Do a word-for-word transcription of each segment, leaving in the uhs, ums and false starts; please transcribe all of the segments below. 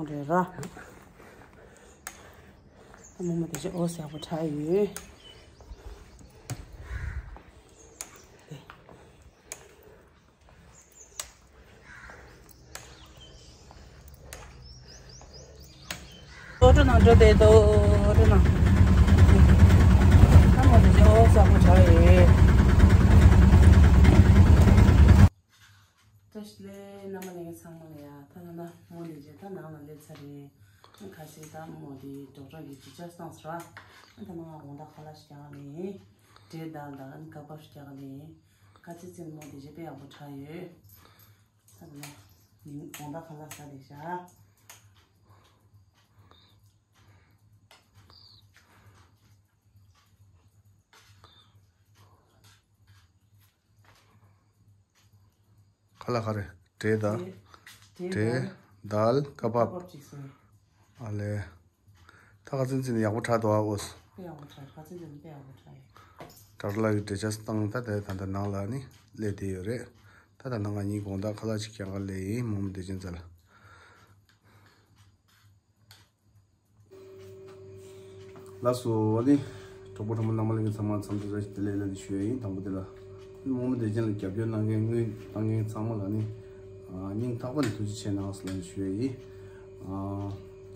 རེད་ར། ད་མོག་མོག་དེ་ཚོ་ཨོ་ཙི་ཡག་པོ་དྲག་ཡོད། ཨོ་ཊོ་ནང་འགྲོ་བསྡད་དོ། ཨོ་ཊོ་ནང་། ད་མོག་མོག་དེ་ཚོ་ཨོ་ཙི་ཡག་པོ་དྲག་ཡོད། བཀྲ་ཤིས་བདེ་ལེགས། རྣམ་པ་ལྷན་རྒྱས་ཚང་མ་ལ་ཡ། ད་ལྟ་ན་མོག་མོག་དེ་ཚོ་ད་ནང་ལ་སླེབས་ཚར་རེད། ཁ་ཤས་ད་མོག་མོག་དེ་ཌོག་ཊར་གྱིས་ཅིག་ཅར་བཏང་ཟེར་བ། ད་ནང་ལ་དགོང་དག་ཁ་ལག་ཅིག་རྒྱག་ག་སླེབས་ཡིན། འབྲས་དལ་དང་ཀ་བབ་ཅིག་རྒྱག་ག་སླེབས་ཡིན། ཁ་ཚིག་ཚིག་མོག་མོག་དེ་ཚོ་དཔེ་ཡག་པོ་དྲག་ཡོད། ད་ལྟ་ན་ཉིན་དགོང་དག་ཁ་ལག་ཟ་བསྡད་ཤག་ཁ་ལག་ག་རེ། འབྲས་དང་། འབྲས་དལ་ཀ་བབ། ཀ་བབ་ཅིག་སོང་། ཨ་ལེ། ད་ཁ་ཚིག་ཚིག་ནི་ཡག་པོ་དྲག་འདུག་ཨ། ཨོ་ཙི། དཔེ་ཡག་པོ་དྲག་ཁ་ཚིག་ཚིག་ནི་དཔེ་ཡག་པོ་དྲག་ཡོད། ཌོག་ཊར་ལགས་ཀྱིས་འབྲས་ཅར་བཏང་། ད་དེ་ད་ལྟ་ནང་ལ་ནི་སླེབས་བསྡད་ཡོད་རེད། ད་ད་ནང་ང་གཉིས་དགོང་དག་ཁ་ལག་ཅིག་རྒྱག་ག་སླེབས་ཡིན། མོག་མོག་བདེ་ཆེན་རྩ་ལ། ལགས་སོ། ཨ་ནི་གྲོགས་པོ་གྲོགས་མོ་རྣམ་པ་ལྷན་རྒྱས་ཚང་མ་འཚམས་འདྲི་བཀྲ་ཤིས་བདེ་ལེགས་ལབ་ནས་ཞུ་ཡ་ཡིན། དང་པོ་དེ་ལ་ཨ་ནི་མོག་མོག་བདེ་ཆེན་ལ་རྒྱབ་སྐྱོར་གནང་མཁན་དངུལ་བཏང་མཁན་ཚང་མ་ལ་ནི་ཨ་སྙིང་ཐག་པ་ནས་ཐུགས་རྗེ་ཆེ་གནང་ཟེར་ལབ་ནས་ཞུ་ཡ་ཡིན། ཨ་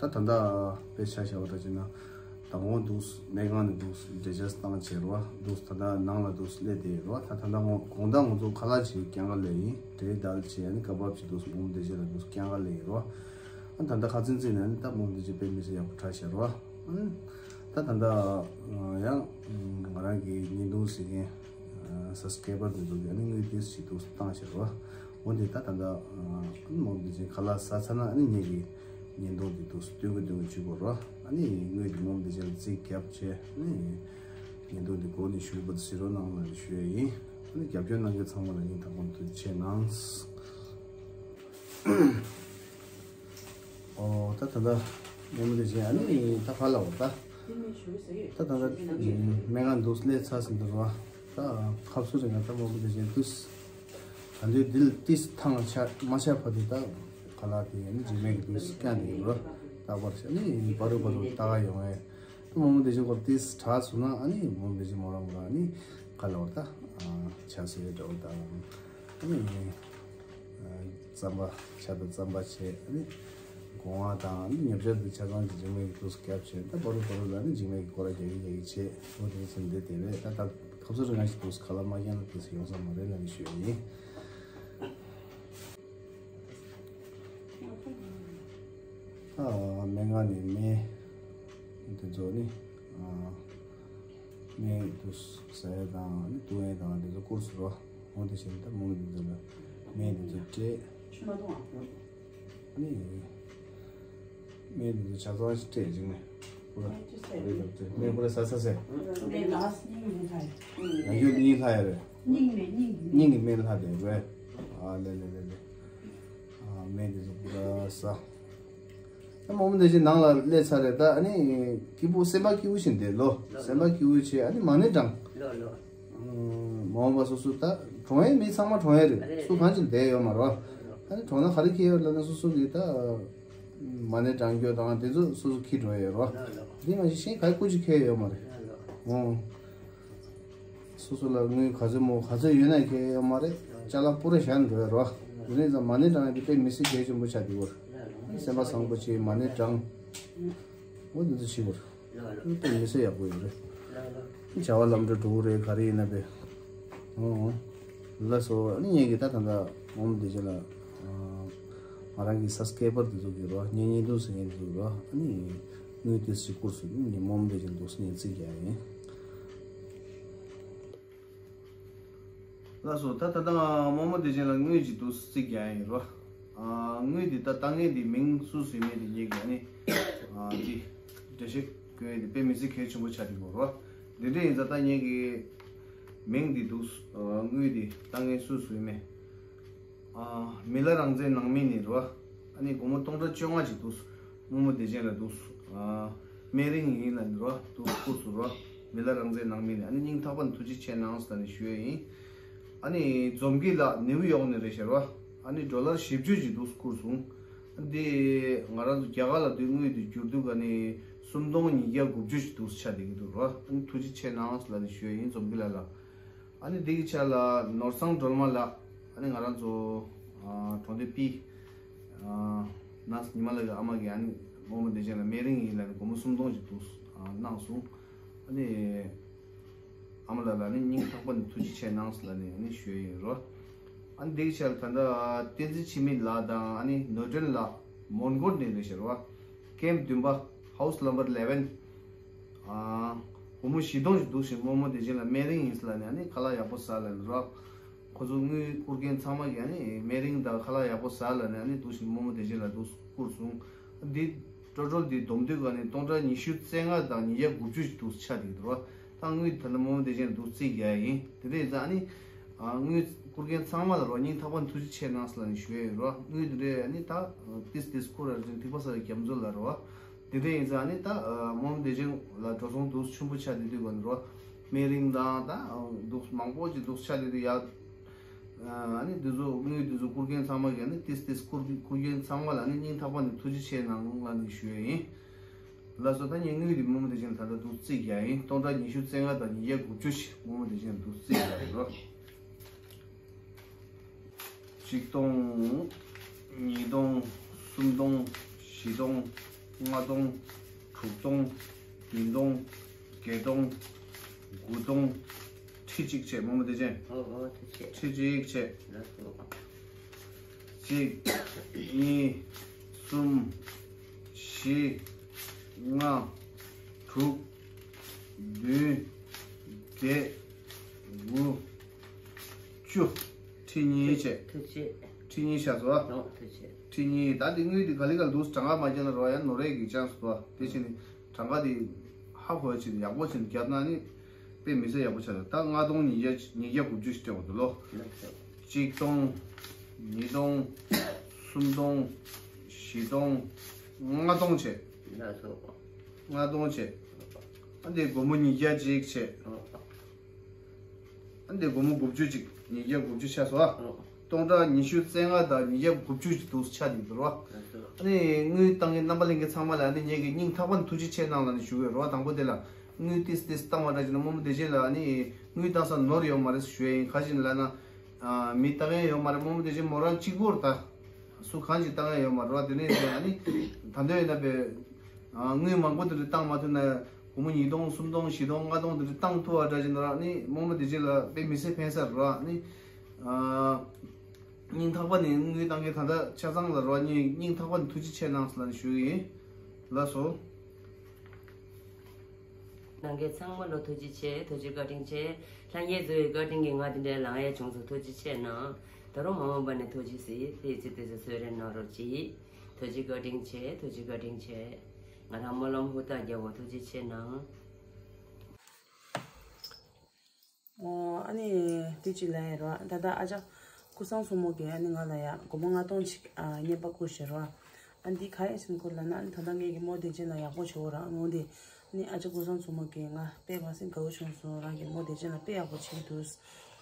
ད་ད་ལྟ་དཔེ་ཆ་བཞག་པ་འདྲ་བྱས་ན་མདང་དགོང་འདུག་སྨན་ཁང་ནས་འདུག་འབྲས་ཅར་བཏང་བྱས་རེད་བ། འདུག་ད་ལྟ་ནང་ལ་འདུག་སླེབས་བསྡད་ཡོད་རེད་བ། ད་ད་ལྟ་ངོ་དགོང་དག་ང་ཚོ་ཁ་ལག་ཅིག་རྒྱག་ག་སླེབས་ཡིན། འབྲས་དལ་བྱས་ཨ་ནི་ཀ་བབ་ཅིག་འདུག་མོག་མོག་བདེ་ཆེན་ལ་འདུག་རྒྱག་ག་སླེབས་ཡོད་རེད་བ། ཨ་ད་ལྟ་ཁ་ཚིག་ཚིག་ནས་ཨ་ནི་ད་མོག་མོག་བདེ་ཆེན་དཔེ་མི་སྲིད་ཡག་པོ་དྲག་ཤག་རེད་བ། ཨ་ནི་ད་ད་ལྟ་ཡང་ང་རང་གི་བརྙན་ཐུང་གཟིགས་མཁན་སབ་སི་ཀེ་རའི་བར་དེ་ཚོ་གིས་ཨ་ནི་དངུལ་ཏོག་ཙམ་ཅིག་འདུག་བཏང་ཤག་རེད་བ། འོན་ཏེ་ད་ད་ལྟ་ཨ་ནི་མོག་མོག་བདེ་ཆེན་ཁ་ལག་ཟ་ཚར་ན་ཨ་ནི་ངེད་ཀྱི་བརྙན་ཐུང་འདི་འདུག་སྟོན་གི་སྟོན་གི་བཅུག་དགོས་རེད་བ། ཨ་ནི་དངུལ་འདི་མོག་མོག་བདེ་ཆེན་ལ་རྩིས་བརྒྱབ་བྱས་ཨ་ནི་བརྙན་ཐུང་འདི་འགོ་ནས་མཇུག་བར་དུ་གཟིགས་རོགས་གནང་ལབ་ནས་ཞུ་ཡ་ཡིན། ཨ་ནི་རྒྱབ་སྐྱོར་གནང་མཁན་ཚང་མ་ལ་སྙིང་ཐག་པ་ནས་ཐུགས་རྗེ་ཆེ་གནང་། ཨོ་ད་ད་ལྟ་མོག་མོག་བདེ་ཆེན་ཨ་ནི་ད་ག་ལ་འོ་ད། ད་ད་ལྟ་སྨན་ཁང་འདུག་སླེབས་ཚར་ཟིན་འདུག་ར། ད་ཁ་སང་རིང་ང་ད་མོག་མོག་བདེ་ཆེན་དུས་ད་འདི་འདི་ལ་ཏིས་ཐང་ཆ་མ་ཆ་བ་དེ་ད་ག་ལ་དེ་ཨ་ནི་འཇིགས་མེད་ཀྱི་དུས་སྐྱོན་དེ་ཡིན་ར། ད་བར་ཤ་ནི་པ་རུ་པ་རུ་ད་ག་ཡོང་ངས་ད་མོག་མོག་བདེ་ཆེན་སྐོར་ཏིས་དྲག་སོང་ན་ཨ་ནི་མོག་མོག་བདེ་ཆེན་མོ་ར་མོ་ར་ཨ་ནི་ག་ལ་བར་ད་ཆ་སོ་ཡོད་འགྲོ་ད་ཨ་ནི། རྩམ་པ་ཆ་དང་རྩམ་པ་བྱས་ཨ་ནི་སྒོ་ང་དང་ཨ་ནི་ཉོ་ཆ་དེ་ཆ་ཚང་གི་འཇིགས་མེད་ཀྱི་དུས་སུ་བརྒྱབ་བྱས་ད་བར་དུ་བར་དུ་ལ་ནི་འཇིགས་མེད་ཀྱི་སྐོར་ར་རྒྱག་གི་རྒྱག་གི་བྱས་འོ་དེ་ཚོ་འདི་དེ་རེད། ད་ད་ཁ་སང་རིང་ང་ཞིག་དུས་སུ་ཁ་ལག་མ་བརྒྱབ་ན་དེ་ཚོ་ཡོང་ས་མ་རེད་ལབ་ནས་ཞུ་ཡ་ཡིན། ཨ་སྨན་ཁང་ནས་སྨན་དེ་ཚོ་ནི་ཨ། སྨན་དུ་ཟ་ཡ་དང་ནི་བཏུང་ཡ་དང་དེ་ཚོ་ཀུར་སུ་རོ། འོ་དེ་བཞིན་ད་མོག་མོག་འདི་ཚོ་ལ་སྨན་དེ་ཚོ་སྤྲད། ཆུ་མ་འཐུང་བ། ནི་སྨན་དེ་ཚོ་ཆ་ཚང་ཞིག་སྤྲད་ཅིག་ནས་ཁོ་ར་སྨན་ཅི་ཟས་རེད་ལབ་དེ་སྨན་ཁོ་ར་ཟ་ཟ་ཟས། སྨན་ལ་སྙིང་མི་ལྷ་ཡ། ཡང་ཡོད་སྙིང་ལྷ་ཡ་རེད། སྙིང་མེད་སྙིང་གི་སྙིང་གི་སྨན་ལྷ་དེ་རེད། ཨ་ལེ་ལེ་ལེ་ལེ། ཨ་སྨན་དེ་ཚོ་ཁོ་ར་ཟ། ད་མོག་མོག་དེ་བཞིན་ནང་ལ་སླེབས་ཚར་རེད། ད་ཨ་ནི་སྐྱིད་པོ་སེམས་པ་སྐྱིད་པོ་བཞིན་བསྡད་ལོ། ལོ། སེམས་པ་སྐྱིད་པོ་བྱས་ཨ་ནི་མ་ཎི་བགྲང་། ལོ་ལོ། མ་འོངས་པ་སོ་སོ་ད་གྲོངས་ཡས་མི་ཚང་མ་གྲོངས་ཡས་རེད། རེད། སུ་གང་ཅིག་བསྡད་ཡོད་མ་རེད། ལོ་ལོ། ཨ་ནི་གྲོངས་ན་ག་རེ་ཁེལ་ཡོད་ལབ་ན་སོ་སོ་གི་ད་མ་ཎི་བགྲང་རྒྱུ་དང་དེ་ཚོ་སོ་སོ་ཁེལ་འགྲོ་ཡས་རེད། ལོ་ལོ། དེ་མ་གཞི་གཞན་ག་རེ་སྐུ་མཁྱེན་ཁེལ་ཡོད་མ་རེད། ལོ་ལོ། ཨོ། སོ་སོ་ལ་དངུལ་ག་ཚོད་མོ་ག་ཚོད་ཡོད་ན་ཁེལ་ཡོད་མ་རེད། ཅ་ལག་པུ་ར་བཞག་ནས་འགྲོ་ཡ་རོ། དེ་ནས་ཙང་མ་ཎི་བགྲང་ཡ་དེ་དཔེ་མི་སྲིད་གལ་ཆེན་པོ་ཆགས་འདུག་གོ། སེམས་པ་བཟང་པོ་བྱས་མ་ཎི་བགྲང་། འོ་དེ་ཚོ་བྱེད་དགོས་རེད། དཔེ་མི་སྲིད་ཡག་པོ་ཡོད་རེད། བྱ་བ་ལམ་འགྲོ་འགྲོ་གི་རེད་ག་རེ་ཡིན་ན་དཔེ། ཨོ། ལགས་སོ། ཨ་ནི་ངེད་ཀྱི་ད་ད་ལྟ་མོག་མོག་དེ་ཅན་ལ། ང་རང་གི་སབ་སི་ཀེ་རའི་བར་དེ་ཚོ་གི་རོ། ངའི་བརྙན་ཐུང་གཟིགས་མཁན་དེ་ཚོ་རོ། ཨ་ནི་དངུལ་ཏོག་ཙམ་བསྐུར་སོང་། ངས་མོག་མོག་དེ་ཅན་འདུག་སེ་ངས་རྩིས་རྒྱག་ཡིན། ལགས་སོ། ད་ད་ལྟ་མོག་མོག་དེ་ཅན་ལ་དངུལ་ཅིག་འདུག་སེ་རྩིས་རྒྱག་ཡིན་རོ། ཨ་དངུལ་འདི་ད་ལྟ་ངའི་འདི་མིང་སུ་བཟོས་མེད་དེ་ངེད་ཀྱི་ཨ་ནི་ཨ་འདི་འགྲེལ་བཤད་སྐྱོན་ཡས་དེ་དཔེ་མི་སྲིད་གལ་ཆེན་པོ་ཆགས་འདུག་གོ་རོ། འདི་འདྲ་ཡིན་ཙང་ད་ངེད་ཀྱི་མིང་འདི་འདུག་ཨ་དངུལ་འདི་ད་ངས་སུ་བཟོས་མེད། ཨ་མི་ལ་རང་བཙན་ནང་མི་ནི་རོ། ཨ་ནི་སྒོར་མོ་སྟོང་ཕྲག་བཅོ་ལྔ་ཅིག་འདུག་མོག་མོག་དེ་ཅན་ལ་འདུག་ཨ་ སྨན་རིན་ཡིན་ལབ་ནི་རོ། འདུག་བསྐུར་སོང་རོ། མི་ལ་རང་བཙན་གནང་མི་ནི་ཨ་ནི་སྙིང་ཐག་པ་ནས་ཐུགས་རྗེ་ཆེ་གནང་ལབ་ནི་ཞུ་ཡས་ཡིན། ཨ་ནི་འཛོམས་སྐྱིད་ལགས་ནེའུ་ཡོག་ནས་རེད་ཤག་རོ། ཨ་ནི་ཌོ་ལར་བཞི་བཅུ་ཅིག་འདུག་བསྐུར་སོང་། ཨ་ནི་དེ་ང་རང་ཚོ་རྒྱ་གར་ལ་དུས་དངུལ་དེ་བསྒྱུར་དུས་ཨ་ནི་སུམ་སྟོང་ཉིས་བརྒྱ་དགུ་བཅུ་ཅིག་འདུག་ཆགས་བསྡད་ཀྱི་འདུག་རོ། ཨ་ནི་ཐུགས་རྗེ་ཆེ་གནང་ལབ་ནི་ཞུ་ཡས་ཡིན། འཛོམས་སྐྱིད་ལགས་ལ། ཨ་ནི་འདི་གི་ཆ་ལ་ནོར་བཟང་སྒྲོལ་མ་ལགས། ཨ་ནི་ང་རང་ཚོ་ཨ་གྲོང་སྡེ་པི་ཨ་ནས་ཉི་མ་ལགས་ཀྱི་ཨ་མ་གིས་ཨ་ནི་རྨོ་མོ་བདེ་ཆེན་ལ་སྨན་རིན་ཡིན་ལབ་ནི་སྒོར་མོ་སུམ་སྟོང་ཅིག་འདུག་ཨ་གནང་སོང་། ཨ་ནི་ཨ་མ་ལགས་ལ་ནི་སྙིང་ཐག་པ་ནས་ཐུགས་རྗེ་ཆེ་གནང་ལབ་ནི་ཨ་ནི་ཞུ་ཡས་ཡིན་རོ། ཨ་ནི་འདི་གི་ཆ་ལ་ད་ལྟ་བསྟན་འཛིན་འཆི་མེད་ལགས་དང་ཨ་ནི་ནོར་སྒྲོན་ལགས་མོན་གྷོ་ནས་རེད་ཤག་རོ། ཀེམ་བདུན་པ་ཧའུ་སི་ནམ་བར་ཨི་ལེ་ཝན། ཨ་སྒོར་མོ་བཞི་སྟོང་ཞིག་འདུག་ཞིང་རྨོ་མོ་བདེ་ཆེན་ལ་སྨན་རིན་ཡིན་ལབ་ནས་ཨ་ནི་ཁ་ལག་ཡག་པོ་ཟ་ལབ་ནས་རོ། ཁོ་ཚོ་དངུལ་བསྐུར་མཁན་ཚང་མ་གིས་ཨ་ནི་སྨན་རིན་དང་ཁ་ལག་ཡག་པོ་ཟ་ལབ་ནས་ཨ་ནི་འདུག་ཞིང་རྨོ་མོ་བདེ་ཆེན་ལ་འདུག་བསྐུར་སོང་། འདི་ཀྲོ་ཀྲོལ་འདི་བསྡོམས་དུས་ཨ་ནི་སྟོང་ཕྲག་ཉི་ཤུ་རྩ་ལྔ་དང་ཉིས་བརྒྱ་དགུ་བཅུ་ཞིག་འདུག་ཆགས་བསྡད་ཀྱི་འདུག་རོ། ད་དངུལ་ད་ལྟ་རྨོ་མོ་བདེ་ཆེན་ལ་འདུག་རྩིས་རྒྱག་ཡིན། དེ་འདྲ་ཡིན་ཙང་ཨ་ནི་ཨ་དངུལ་བསྐུར་མཁན་ཚང་མ་ལ་རོ་སྙིང་ཐག་པ་ནས་ཐུགས་རྗེ་ཆེ་གནང་ལབ་ནས་ཞུ་ཡས་ཡིན་རོ། དངུལ་དེ་འདྲ་ཨ་ནི་ད་ཏིས་ཏིས་བསྐུར་ར་ཅིང་ཐིགས་པ་ས་ར་རྒྱ་མཚོ་ལ་རོ། དེ་འདྲ་ཡིན་ཙང་ཨ་ནི་ད་རྨོ་མོ་བདེ་ཆེན་ལ་འགྲོ་སོང་འདུག་ཆེན་པོ་ཆགས་བསྡད་དུས་ག་ནས་རོ། སྨན་རིན་དང་ད་འདུག་མང་པོ་ཅིག་འདུག་ཆགས་བསྡད་དུས་ཡ། ཨ་ནི་འདི་ཚོ་དངུལ་འདི་ཚོ་བསྐུར་མཁན་ཚང་མ་གིས་ཨ་ནི་ཏིས་ཏིས་བསྐུར་བསྐུར་མཁན་ཚང་མ་ལ་ཨ་ནི་སྙིང་ཐག་པ་ནས་ཐུགས་རྗེ་ཆེ་གནང་ལབ་ནས་ཞུ་ཡས་ཡིན། ལགས་སོ། ད་ངས་དངུལ་འདི་རྨོ་མོ་བདེ་ཆེན་ལ་ད་ལྟ་འདུག་རྩིས་རྒྱག་ཡིན། སྟོང་ཕྲག་ཉི་ཤུ་རྩ་ལྔ་དང་ཉིས་བརྒྱ་དགུ་བཅུ་ཞིག་རྨོ་མོ་བདེ་ཆེན་ལ་འདུག་རྩིས་རྒྱག་ཡིན་རོ། ཆིག་སྟོང་། ཉིས་སྟོང་། སུམ་སྟོང་། བཞི་སྟོང་། ལྔ་སྟོང་། དྲུག་སྟོང་། བདུན་སྟོང་། བརྒྱད་སྟོང་། དགུ་སྟོང་། ཁྲི་གཅིག་བྱས་རྨོ་མོ་བདེ་ཆེན། ཨོ་ཨོ་ཐུགས་རྗེ་ཆེ། ཁྲི་གཅིག་བྱས། ལགས་སོ། གཅིག་གཉིས། གསུམ། བཞི། ལྔ། དྲུག་བདུན། བརྒྱད། དགུ། བཅུ། ཁྲི་གཉིས་བྱས། ཐུགས་རྗེ་ཆེ། ཁྲི་གཉིས་བྱས་སོ། ཨོ་ཐུགས་རྗེ་ཆེ། ཁྲི་གཉིས། ད་འདི་དངུལ་འདི་ག་ལེ་ག་ལེ་འདུག་གྲངས་ཀ་མ་བརྒྱབ་ན་རོ་ཡང་ནོར་རེ་གི་ཅན་སོ། དེ་བྱས་ནས་གྲངས་ཀ་འདི་ཧ་གོ་ཡ་ཆེད་དུ་ཡག་པོ་བྱས་ནས་བརྒྱབ་ན་ནི་དཔེ་མི་སྲིད་ཡག་པོ་ཆགས་འདུག་ད་ལྔ་སྟོང་ཉིས་བརྒྱ་ཉིས་བརྒྱ་དགུ་བཅུ་ཞིག་སྤྲད་པ་འདུག་ལོ། ལགས་སོ། གཅིག་སྟོང་། ཉིས་སྟོང་། སུམ་སྟོང་། བཞི་སྟོང་། ལྔ་སྟོང་བྱས། ལགས་སོ། ལྔ་སྟོང་བྱས། ཨ་འདི་སྒོར་མོ་ཉིས་བརྒྱ་གཅིག་བྱས། ཨ་འདི་སྒོར་མོ་དགུ་བཅུ་གཅིག་ཉིས་བརྒྱ་དགུ་བཅུ་ཆགས་སོང་ཨ། སྟོང་ཕྲག་ཉི་ཤུ་རྩ་ལྔ་དང་ཉིས་བརྒྱ་དགུ་བཅུ་ཅིག་འདུག་ཆགས་འདུག་རོ། ཨ་ནི་དངུལ་བཏང་མཁན་རྣམ་པ་ལྷན་རྒྱས་ཚང་མ་ལ་ཨ་ནི་ངེད་ཀྱི་སྙིང་ཐག་པ་ནས་ཐུགས་རྗེ་ཆེ་གནང་ལབ་ནས་ཞུ་གི་ཡོད་རོ། དང་པོ་དེ་ལ་དངུལ་ཏིས་ཏིས་བཏང་བ་འདྲ་བྱས་ན་རྨོ་མོ་བདེ་ཆེན་ལ་ཨ་ནི་དངུལ་བཏང་ས་ནོར་ཡོད་མ་རེད་ཞུ་ཡ་ཡིན། ག་ཅི་ཡིན་ལབ་ན། ཨ་མི་ལྟ་མཁན་ཡོད་མ་རེད། རྨོ་མོ་བདེ་ཆེན་མོ་རང་གཅིག་པོར་ད། སུ་གང་ཅིག་བཏང་ཡ་ཡོད་མ་རེད་བ། དེ་ནས་ཨ་ནི་ད་དུང་ཡིན་ན་པའི་ཨ་དངུལ་མང་པོ་དེ་འདྲ་བཏང་མ་ཐུབ་ན་སྒོར་མོ་ཉིས་སྟོང་སུམ་སྟོང་བཞི་སྟོང་ལྔ་སྟོང་དེ་འདྲ་བཏང་ཐུབ་པ་འདྲ་ཅིག་ན་ར་ཨ་ནི་རྨོ་མོ་བདེ་ཆེན་ལ་དཔེ་མི་སྲིད་ཕན་ས་རེད་བ། ཨ་ནི་ཨ་སྙིང་ཐག་པ་ནས་དངུལ་བཏང་མཁན་ད་ལྟ་ཆ་ཚང་ལ་རེད་བ། ངས་སྙིང་ཐག་པ་ནས་ཐུགས་རྗེ་ཆེ་གནང་ལབ་ནས་ཞུ་གི་ཡིན། ལགས་སོ། གནང་མཁན་ཚང་མ་ལ་ཐུགས་རྗེ་ཆེ། ཐུགས་རྗེ་བཀའ་དྲིན་ཆེ། ལྷན་རྒྱས་ཚོའི་བཀའ་དྲིན་གྱིས་ང་འདི་འདྲའི་ལངས་ཡས་བྱུང་སོང་། ཐུགས་རྗེ་ཆེ་གནང་། ད་རུང་མ་འོངས་པ་ནས་ཐུགས་རྗེ་གཟིགས། དེའི་ཚེ་དེ་ཚོ་གསོལ་རས་གནང་རོགས་གྱིས། ཐུགས་རྗེ་བཀའ་དྲིན་ཆེ། ཐུགས་རྗེ་བཀའ་དྲིན་ཆེ། ང་རང་སྨོན་ལམ་ཧུར་ཐག་རྒྱག་དགོས། ཐུགས་རྗེ་ཆེ་གནང་། ཨོ། ཨ་ནི་དུས་གཅིག་ལ་ཡ་རོ། ད་ལྟ་ཨ་ཅག་ཀུན་བཟང་མཚོ་མོ་གིས་ཨ་ནི་ང་ལ་ཡ་སྒོར་མོ་ལྔ་སྟོང་ཅིག་ཨ་རྔན་པ་བསྐུར་ཤག་རོ། ཨ་འདི་ག་ཡིན་ཟེར་ན་ཁོ་ལབ་ན་ཨ་ནི་ད་ལྟ་ངེད་ཀྱི་རྨོ་བདེ་ཆེན་ལ་ཡག་པོ་བྱེད་འོ་ར། འོ་འདི་ཨ་ནི་ཨ་ཅག་ཀུན་བཟང་མཚོ་མོ་གིས་ང་དཔེ་མ་སྲིད་དགའ་བོ་བྱུང་སོང་། རང་གི་རྨོ་བདེ་ཆེན་ལ་དཔེ་ཡག་པོ་བྱེད་ཀྱི་འདུག་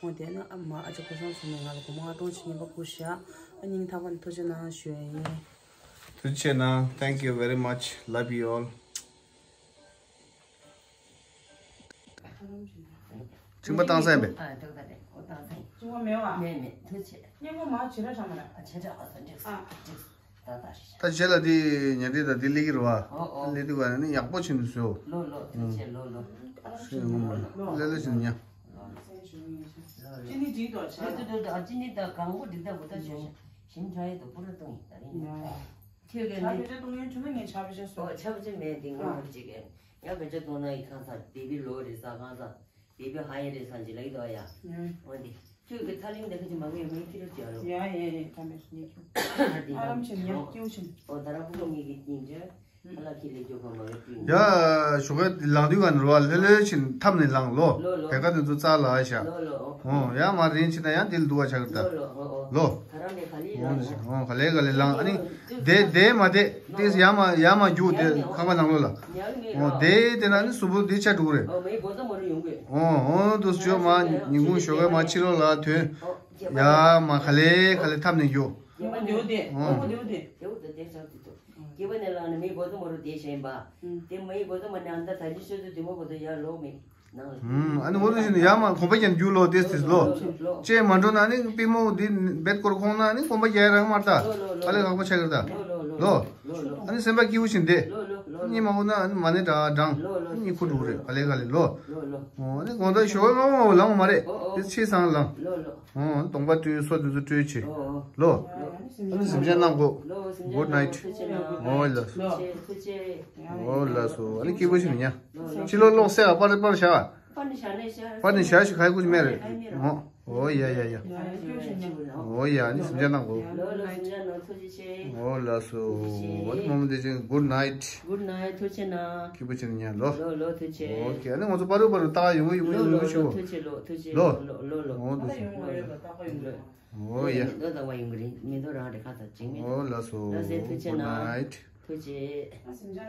འོ་དེ་ཨ་ནི་ཨ་མ་ཨ་ཅག་ཀུན་བཟང་མཚོ་མོས་ང་ལ་སྒོར་མོ་ལྔ་སྟོང་ཅིག་རྔན་པ་བསྐུར་ཤག་ཨ་སྙིང་ཐག་པ་ནས་ཐུགས་རྗེ་གནང་ཞུ་ཡ་ཡིན། ཐུགས་རྗེ་གནང་། Thank you very much. Love you all. ཕྱིན་པ་བཏང་ས་ཡིན་པས། ཨ། ཏག་ཏག་རེད། ཨོ་བཏང་ས་ཡིན། ཕྱིན་པ་མེད་བ། མེད་མེད། ཐུགས་རྗེ་ཆེ། སྙན་པོ་མ་བྱེད་ར་ཤ་མ་ར། ཨ་བྱེད་ར། ཨ་ཙི་འགྲིག་སོང་། ཨ་འགྲིག་སོང་། ཏག་ཏག་རེད་ཤག་ད་རྗེས་ལ་དེ་ཉལ་ཁྲི་དང་དེ་སླེབས་ཀྱི་རེད་བ། ཨོ་ཨོ། སླེབས་དུས་ག་ནས་ཡག་པོ་བྱས་ནས་བཟོས། ལོ་ལོ། ཐུགས་རྗེ་ཆེ། ལོ་ལོ། ཨ་ཤེས་ངོ་མ་ལོ། ལེ་ལེ་བྱས་ནས་ཉལ། ལོ་ལོ། ཅི་ནི་འགྲིག་ཏོ་ཆ། ལོ་ལོ་ལོ། ཨ་ཅི་ནི་ད་གང་པོ་འགྲིག་ད་བུ་ད་ཆོས་ཤག་ཞིམ་ཁྲ་ཡོད་དོ་པུ་ར་བཏུང་ཡིན་ད་རིང་ནས། ཁྱོད་ཀྱི་ཇ་ནི་བེད་སྤྱོད་གཏོང་མཁན་བྱུང་ན་ངས་ཇ་བེད་སྤྱོད་སོ། ཨོ་ཇ་བེད་སྤྱོད་མེད་འདི་ངོ་ཨ་ཅིག་གི་ཇ་བེད་སྤྱོད་གཏོང་ན་ཡི་ཁང་ས་བེ་བི་ལོ་རེ་ས་ཁང་ས་བེ་བི་ཧ་ཡེ་རེ་ས་ཇི་ལ་ཡི་དོ་ཡ། ཨོ་འདི་ཁྱོད་ཀྱི་ཐ་ལིང་འདི་ཁ་ཅིག་མ་ངས་མེད་ཁྱི་རོ་ཇ་ལོ། ཡ་ཡ་ཡ་ད་མེད་སུ་ཉེ་ཁྱོད། འདི་ཨ་རམ་ཆེན་ཡ་སྐྱེའུ་ཆེན། ཨོ་ད་ར་ཕུ་གུ་ངེད་ཀྱི་སྙིང་རྗེ། ཡ། ཞོགས་ཀས་ལངས་དུས་ག་ནས་རོ་བ་ལྷོད་ལྷོད་ཕྱིན་ཐབ་ནས་ལངས་ལོ། བེ་ཀ་དེ་ཚོ་རྩ་ལ་བཞག་ཨོ་ཡ་མ་རིན་ཕྱིན་ན་ཡང་དེ་ལ་འདུག་བ་ཆགས་ཀྱི་ད། ལོ། ཨོ་ག་ལེ་ག་ལེ་ལངས། ཨ་ནི་དེ་དེ་མ་དེ་དེ་ཡ་མ་ཡ་མ་རྒྱུག་དེ་ཁང་པ་ནང་ལོགས་ལ། ཨོ་དེ་དེ་ན་ནི་གཟུགས་པོ་དེ་ཆ་འགྲོ་གི་རེད། ཨོ་ཨོ་དུ་ཞོ་མ་ཉིན་གུང་ཞོགས་ཀས་མ་ཕྱི་ལོགས་ལ་ཐོན། ཡ་མ་ག་ལེ་ག་ལེ་ཐབ་ནས་རྒྱུག་ཨོ། སྐྱེས་པ་ནས་བླངས་ནས་མིའི་གོ་ཚོད་མ་རུ་བསྡད་བཞིན་པ། དེ་མིའི་གོ་ཚོད་མ་ནས་ཨ་མདའ་ད་ཅི་ཤོད་དུ་དེ་མོ་གོ་ཚོད་ཡར་ལོག་མེད་ནང་ལ། ཨ་ནི་འོ་དེ་བཞིན་ཡར་མར་གོམ་པ་རྒྱག་རྒྱུ་ལོ་ཏེས་ཏེས་ལོ། ལོ་ལོ། ཅེས་མ་འགྲོ་ན་ནི་པི་མོ་འདི་བེད་སྐོར་ཁོང་ན་ནི་གོམ་པ་རྒྱག་རག་མར་ད། ལོ་ལོ་ལོ། ཨ་ལས་ཁག་པོ་ཆགས་ཀྱི་ད། ལོ་ལོ་ལོ། ལོ། ལོ་ལོ། ཨ་ནི་སེམས་པ་སྐྱིད་པོ་བཞིན་དེ། ལོ་ལོ་ལོ། གཉིད་མ་ཁུག་ན་ཨ་ནི་མ་ནི་འདྲ་འགྲང་། ལོ་ལོ། གཉིད་ཁུག་འགྲོ་གི་རེད་ཨ་ལས་ག་ལས་ལོ། ལོ་ལོ། ཨོ་ནི་དགོང་དག་ཞོགས་ལོ་ལངས་མ་རེད། ཨོ་ཨོ། དེ་ཕྱི་སང་ལངས། ལོ་ལོ། ཨོ་གདོང་པ་བཀྲུས་སོ་དེ་ཚོ་བཀྲུས་བྱས། ཨོ་ཨོ། ལོ། ཨ་ནི་གཟིམ་ཆ་གནང་གོ། ལོ་གཟིམ་ཆ། Good night། ཐུགས་རྗེ་གནང་། ཨོ་ལ། ཐུགས་རྗེ་ཆེ། ཨོ་ལ་སོ། ཨ་ནི་སྐྱིད་པོ་ཞིག་མི་ཉན། ཕྱི་ལོགས་ལོག་སེ་ཨ་པར་པར་བྱ། པར་ནི་བྱ་ནས་བྱ། པར་ནི་བྱ་ཞིག་ཁ་ཡི་ཀུ་ཅི་མེད་རེད། ཨོ། ཨོ་ཡ་ཡ་ཡ། ཨོ་ཡ་ཨ་ནི་གཟིམ་ཆ་གནང་གོ། ལོ་ལོ་གཟིམ་ཆ་གནང་། ཐུགས་རྗེ་ཆེ། ཨོ་ལ་སོ། ཨོ་ནི་མོ་མོ་དེ་ཅན། Good night། Good night། ཐུགས་རྗེ་གནང་། སྐྱིད་པོ་བྱས་ནས་ཉལ་ལོ། ལོ་ལོ་ཐུགས་རྗེ་ཆེ། ཨོ་ཁེ། ཨ་ནི་ང་ཚོ་པར་རུ་པར་རུ་ལྟ་ཡོང་གི་ཡོང་གི་ཡོང་གི་ཞུ། ཐུགས་རྗེ་ཆེ། ལོ་ཐུགས་རྗེ་ཆེ། ལོ། ལོ་ལོ་ལོ། ཨོ་དེ་ཞུ། ལོ་ལོ་ལྟ་ག་ཡོང་གི་རེད། མི་འདུག་རང་རེ་ཁ་ཐག་ཅིག་མི། ཨོ་ལ་སོ། ལ་སེ་ཐུགས་རྗེ་གནང་། Good night། ཐུགས་རྗེ།